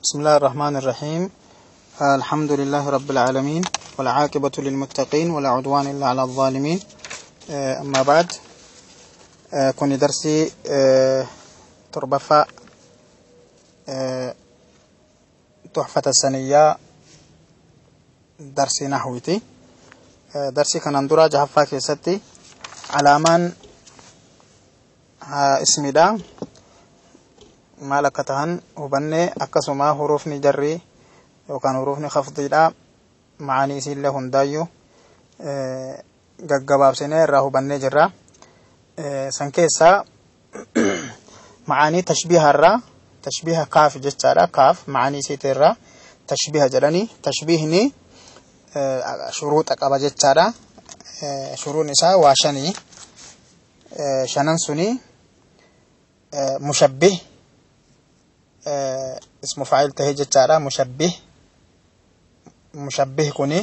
بسم الله الرحمن الرحيم. الحمد لله رب العالمين، والعاقبة للمتقين، ولا عدوان إلا على الظالمين. أما بعد، كوني درسي تربفة تحفة السنية درسي نحوتي. درسي كان اندورا جهفا كيستي علامان اسمي دا maal akka tahan hubanne, akkasuma hurufni jarri yookaan hurufni khafdiidha macaanii isiillee hundaayyuu gaggabaabsinee irraa hubannee jirra. San keessaa macaanii tashbiiha irraa tashbiiha kaaf jechaadha. Kaaf macaanii isiiti irraa tashbiiha jedhanii, tashbiihni shuruuxa qaba jechaadha. Shuruun isaa waa shanii. Shanan suni mushabbih ismu faa'il tahee jechaadha. Mushabbih kuni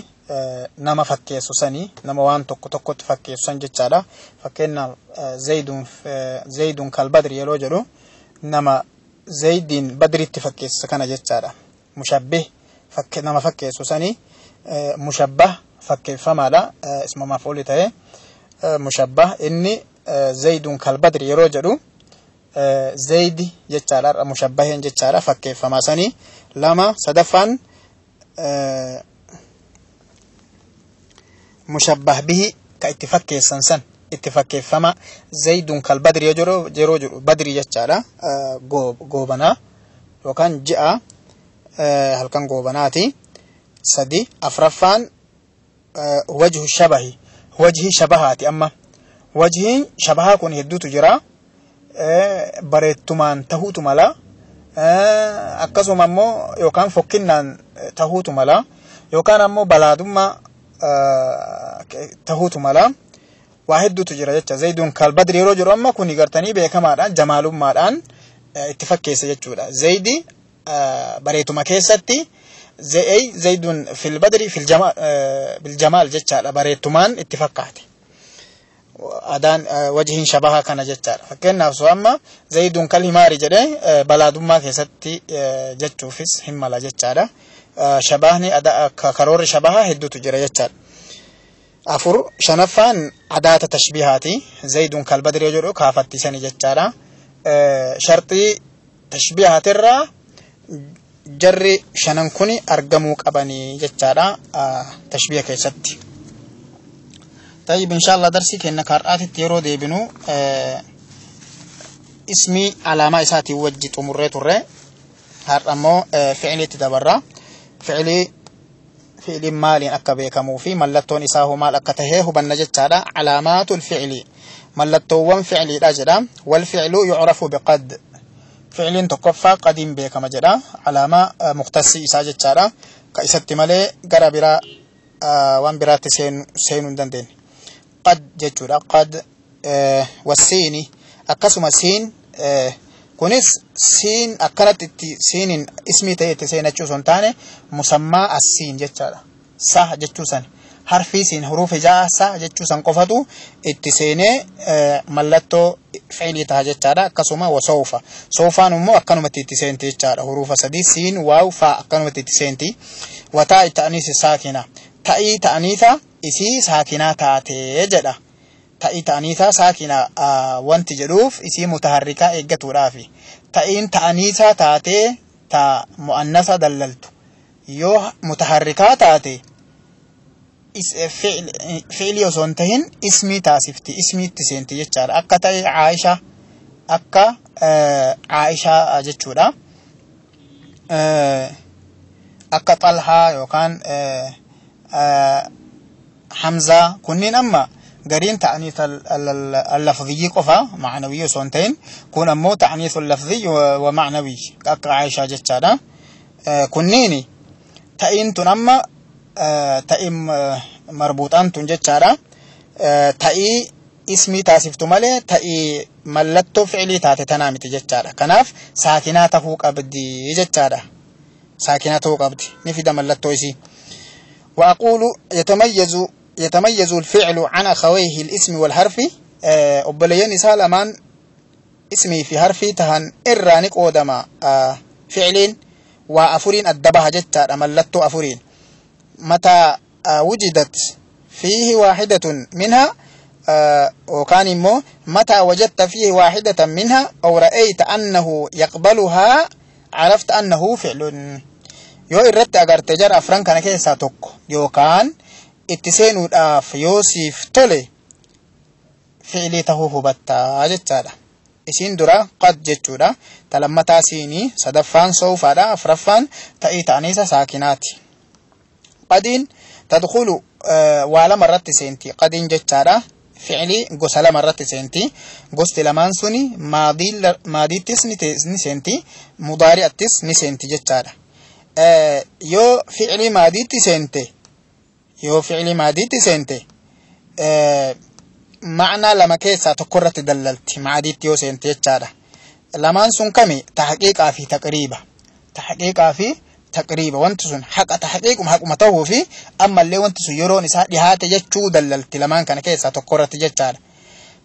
nama fakkeessu sanii, nama waan tokko tokkotti fakkeessu san jechaadha. Fakkeenyaaf zaydun kal badri yeroo jedhu nama zaydiin badritti fakkeessa kana jechaadha. Mushabbih nama fakkeessu sanii, mushabbah fakkeeffamaadha, ismu maf'uuli tahee mushabbah inni zaydun kal badri yeroo jedhu zaydi jechaadha, mushabbaheen jechaadha fakkeeffamaa sanii. Lama sadaffaan mushabbah bihi ka itti fakkeessan san itti fakkeeffama. Zaydun kal badri yeroo jedhu badri jechaadha, goobanaa yookaan ji'a halkan goobanaati. Sadi afraffaan wajhu shabahi, wajhi shabahaati. Amma wajhiin shabahaa kun hedduutu jira. Bareettumaan tahuutu mala, akkasuma ammoo yookaan fokkinnaan tahuutu mala, yookaan ammoo balaadummaa tahuutu mala. Waa hedduutu jira jecha. Zayduun kal badri yeroo jedhu amma kuni gartanii beekamaadhaan jamaalummaadhaan itti fakkeessa jechuudha. Zaydi bareetuma keessatti zaydun fil badri fil jamaal jechaadha, bareetumaan itti fakkaate. Adaan wajhin shabaha kana jechaadha. Fakkeenyaaf soo amma zaydun kal himaari jedhee balaadummaa keessatti jechuufis hin mala jechaadha. Shabahni karoorri shabaha hedduutu jira jechaadha. Afur shanaffaan adaata tashbihaati. Zaydun kal badri jedhu kaafattisani jechaadha. Sharxii tashbihaatirraa jarri shanan kuni argamuu qabanii jechaadha tashbiha keessatti. طيب إن شاء الله درسي كأن كارآتي تيرو ديبنو اسمي علامة إساتي وجت أمريت الرّ هرمو فعلي تدبرة فعلي مالي أكبيكمو في ملتون إساه مال أكتهيه بنجت هذا علامات الفعل ملتون فعلي الأجرة. والفعل يعرف بقد فعل تكفى قديم بكم جرا علامة مختص إساجت هذا كإسات مالي قرابرا وان برات سين دندن قد جتورا قد والسيني أقسم سين كونس سين أكرت سين اسمي تيت سين تشوسون تاني مسمى السين جتورا صح جتوسن حرفي سين حروف جاء صح جتوسن قفتو اتسيني ملتو فعلي تهجتورا أقسم وسوف سوف نمو أكنم تتسين تجتورا حروف سدي سين واو فا أكنم تتسين تي وتاء التأنيث الساكنة ta'ii ta'aniisa isii saakinaa taatee jedha. Ta'ii ta'aniisaa saakina wanti jedhuuf isii mutaharrikaa eeggatuudhaafi. Ta'iin ta'aniisaa taatee ta mu'annasa dallaltu. Yoo mutaharrikaa taate fi'ilii osoo hin tahin ismii taasifti, ismiitti seenti jechaadha. Akka ta'e Aayishaa, akka Aayishaa jechuudha. Akka Xalhaa yookaan حمزة كنين أما قرين تعنيث اللفظي قفا معنوي سونتين كون أمو تعنيث اللفظي ومعنوي أكا عايشة جتشادا كنيني تأين تنما تأين مربوطان تنجتشادا تأي اسمي تاسف تمالي تأي ملتو فعلي تاتي تنامي تجتشادا كناف ساكناته قبدي جتشادا ساكناته قبدي نفيد ملتو إسي. وأقول يتميز الفعل عن أخويه الاسم والحرف. أبليين سالمان اسمي في حرفي تهن إرانك أودما فعلين Waa afuriin adda baha jechaadha, mallattoo afuriin. Mataa wujidat fiihi waaxidatun minha, yookaan immoo mataa wajadta fiihi waaxidatan minha aw ra'ayta annahu yaqbaluhaa carafta annahu ficlun. Yoo irratti agarte jara afran kana keessaa tokko yookaan itti seenuudhaaf yoo siif tole, fi'lii tahuu hubattaa jechaadha. Isiin dura qad jechuudha. Ta lammataa siinii, sadaffaan sawfaadha, afraffaan ta'ii ta'aniisa saakinaati. Qadiin tadkhulu waa lama irratti seenti qadiin jechaadha. Fi'lii gosa lama irratti seenti. Gosti lamaan suni maadiittis ni seenti, mudaari'attis ni seenti jechaadha. Yoo fi'lii maadiitti seente, yoo fi'lii maadiitti seente, ma'naa lama keessaa tokko irratti dallalti maadiitti yoo seente jechaadha. Lamaan sun kami? Tahqiiqaa fi taqriiba. Tahqiiqaa fi taqriiba. Wanti sun haqa tahqiiquma haquma ta'uu fi ammallee wanti sun yeroon isaa dhihaate jechuu dallalti lamaan kana keessaa tokko irratti jechaadha.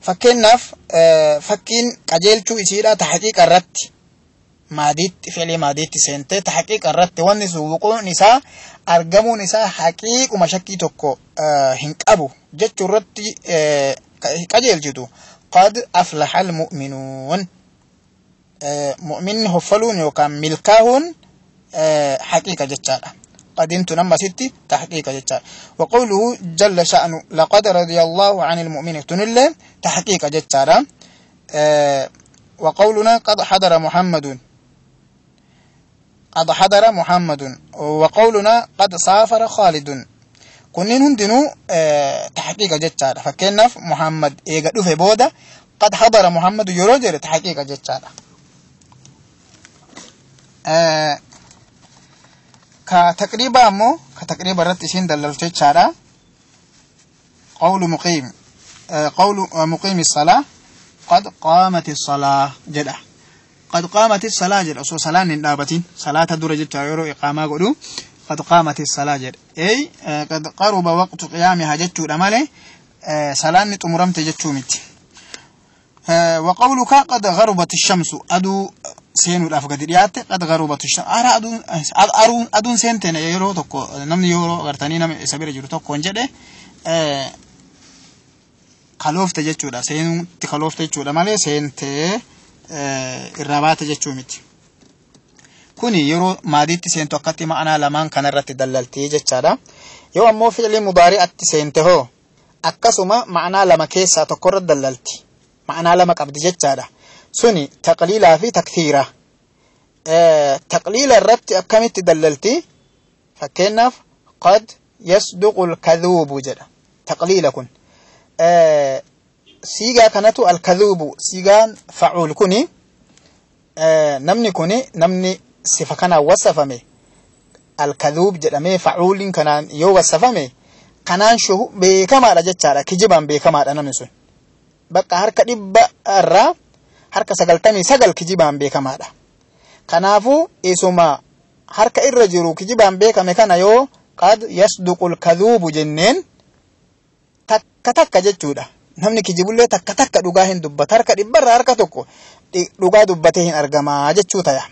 Fakkeenyaaf, fakkiin qajeelchuu isiidha tahqiiqa irratti maadiitti, fi'lii maadiitti seentee tahqiiqa irratti wanni sun wuquun isaa, argamuun isaa haqiiquma shakkii tokko hin qabu jechuu irratti qajeelchitu: qad aflaha almu'minuun, mu'minni hoffaluun yookaan milkaahuun haqiiqa jechaadha. Qadiin tun ammasitti tahqiiqa jechaadha. وقوله جل شأنه لقد رضي الله عن المؤمنين tunillee tahqiiqa jechaadha. وقولنا قد حضر محمد، قد حضر محمد، وقولنا قد سافر خالد، kunniin hundinuu tahqiiqa jechaadha. Fakkeenyaaf, Muhammad eega dhufe booda qad hadara Muhammadu yeroo jedhe tahqiiqa jechaadha. Ka taqriibaa ammoo, ka taqriiba irratti isiin dallaltu jechaadha. قول مقيم، قول مقيم الصلاة قد قامت الصلاة jedha. قد قامت الصلاة jedha osoo salaan hin dhaabatin, salaata dura jecha yeroo iqaamaa godhu قد قامت الصلاة jedha. Ey قد قرب وقت قيامها jechuudha malee salaanni xumuramte jechuu miti. وقولك قد غربت الشمس, aduu seenuudhaaf gadi dhiyaatte. قد غربت الشمس, ara aduun aduun seenten yeroo tokko namni yeroo agartanii nama isa bira jiru tokkoon jedhe, kaloofte jechuudha, seenuutti kaloofte jechuudha malee seentee irraa baate jechuu miti. Kuni yeroo maadiitti seentu akkatti ma'anaa lamaan kanarratti dallaltii jechaadha. Yoo ammoo fi'lii mudaari'atti seente hoo, akkasuma ma'anaa lama keessaa tokkorra dallalti. Ma'anaa lama qabdi jechaadha. Suni taqliilaa fi taktiira. Taqliila irratti akkamitti dallalti? Fakkeenyaaf, qad yasduqu alkadhuubu jedha. Taqliila kun. Siigaa kanatu alkadhuubu, siigaan facuul kuni, namni kuni, namni sifa kanaan wasafame alkadhuub jedhamee facuuliin kanaan yoo wasafame, kanaan shuhu beekamaadha jechaadha. Kijibaan beekamaadha namni sun. Bakka harka 100 irraa harka 99 kijibaan beekamaadha. Kanaafuu isuma harka irra jiru kijibaan beekame kana yoo qad yasduqul kadhuubu jenneen, takka takka jechuudha. Namni kijibullee takka takka dhugaa hin dubbata. Harka 100rraa harka tokko dhugaa dubbatee hin argamaa jechuu taya.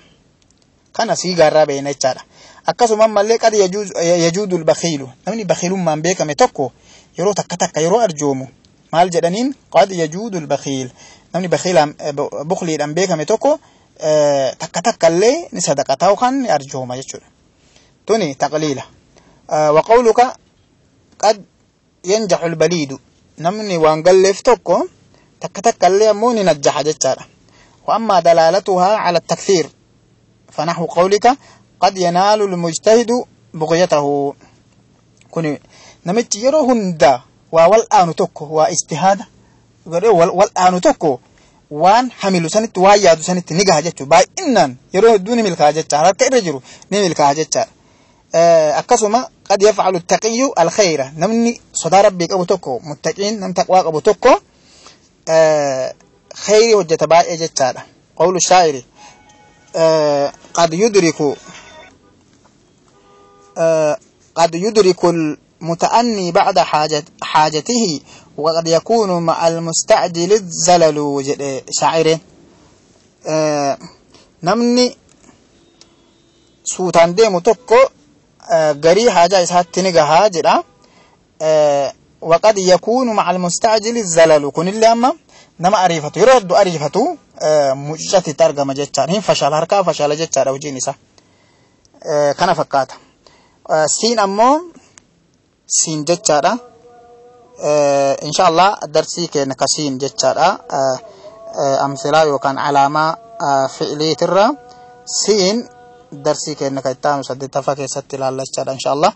Kana siigaarraa beekna jechaadha. Akkasuma ammallee qad yajuudul bakhiilu, namni bakhiilummaan beekame tokko yeroo takka takka yeroo arjoomu maal jedhaniin? Qad yajuudul bakhiil, namni bakhiilaan bukhliidhaan beekame tokko takka takka illee ni sadaqataa yookaan ni arjooma jechuudha. Tuni taqliila. وقولك قد ينجح البليد, namni waan galleef tokko takka takka illee ammoo ni najjaha jechaadha. وأما دلالتها على التكثير فنحو قولك قد ينال المجتهد بغيته. Kuni namichi yeroo hunda waa wal aanu tokko, waa ijtihaada godhee wal aanu tokko, waan hamilu sanitti, waan yaadu sanitti ni gaha jechuudha. Baay'inaan yeroo hedduu ni milkaa'a jecha, harka irra jiru ni milkaa'a jechaadha. Akkasuma qad yaf'alu taqiyyu alkhayra, namni sodaa rabbii qabu tokko, muttaqiin, namni taqwaa qabu tokko khayrii hojjeta baay'ee jechaadha. قول الشاعر قد يدرك قد يدرك المتأني بعد حاجته وقد يكون مع المستعجل الزلل jedhe shaacireen. Namni Suutaan deemu tokko garii haajaa isaatti ni gahaa jedha. Waqad yakuunu maca almustacjili zalalu, kunillee amma nama ariifatu yeroo hedduu ariifatu mucucatitti argama jechaadha. Hin fashala, harkaa fashala jechaadha hojiin isaa. Kana fakkaata. Siin ammoo siin jechaadha. Insha Allah darsii keenya kasiin jechaadha. Amsilaa yookaan alaamaa fi'iliitirra siin darsii keenya kan itti aanu 8ffaa keessatti ilaalla jechaadha insha Allah.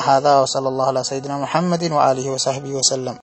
هذا وصلى الله على سيدنا محمد وآله وصحبه وسلم.